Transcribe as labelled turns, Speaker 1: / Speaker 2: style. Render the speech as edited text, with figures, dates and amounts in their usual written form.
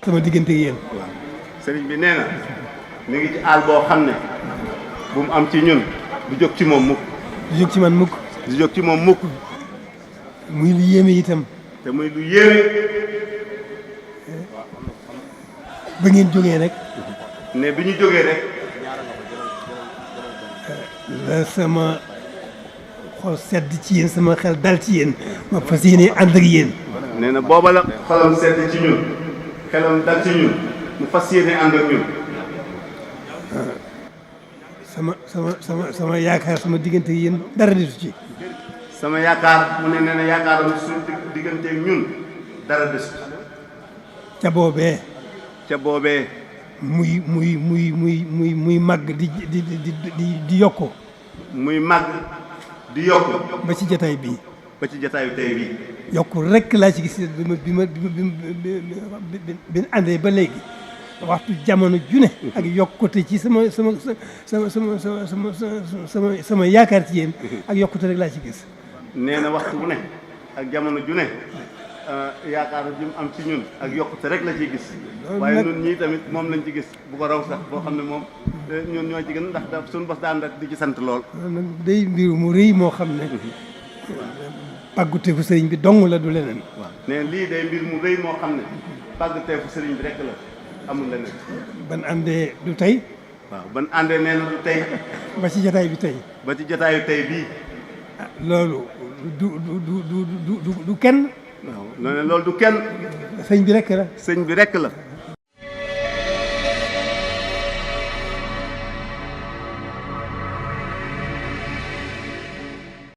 Speaker 1: sama diggante ak yéen.
Speaker 2: waaw sëriñ bi nee na mi ngi ci àll boo xam ne bu mu am ci ñun du jóg ci moom mukk.
Speaker 1: du jóg ci man mukk.
Speaker 2: du jóg ci moom mukk.
Speaker 1: muy lu yéeme itam.
Speaker 2: te muy lu yéeme.
Speaker 1: ba ngeen jógee rek.
Speaker 2: ne bi ñu jógee rek.
Speaker 1: la sama xol sedd ci yéen sama xel dal ci yéen ma fas yéene ànd ak yéen.
Speaker 2: nee na booba la xolam sedd ci ñun xelam dal ci ñun mu fas yéene ànd ak ñun.
Speaker 1: sama yaakaar sama diggante ak yéen dara desu ci.
Speaker 2: sama yaakaar mu ne nee na yaakaaram suñu diggante ak ñun dara desu ci.
Speaker 1: ca boobee.
Speaker 2: ca boobee.
Speaker 1: muy màgg di yokku.
Speaker 2: muy màgg di yokku.
Speaker 1: ba ci jataay bii.
Speaker 2: ba ci jataayu tey bii.
Speaker 1: yokku rek laa ci gis bi ma àndee ba léegi waxtu jamono june ak yokkute ci sama yaakaar ci yéen ak yokkute rek laa ci gis.
Speaker 2: nee na waxtu bu ne ak jamono june yaakaar ji mu am ci ñun ak yokkute rek la ciy gis. waaye ñun ñii tamit moom lañ ci gis bu ko raw sax boo xam ne moom ñun ñoo ci gën ndax da suñu bos daan rek di ci sant lool.
Speaker 1: nag day mbir mu rëy moo xam ne pàgguteefu sëriñ bi dong la du leneen.
Speaker 2: waaw nee lii day mbir mu rëy moo xam ne pàgguteefu sëriñ bi rek la amul leneen.
Speaker 1: ban àndee du tey.
Speaker 2: waaw ban àndee nee na du tey.
Speaker 1: ba ci jataay bi tey.
Speaker 2: ba ci jataayu tey bii.
Speaker 1: loolu du kenn.
Speaker 2: waaw loolu du kenn.
Speaker 1: sëñ bi rek la.
Speaker 2: sëñ bi rek la.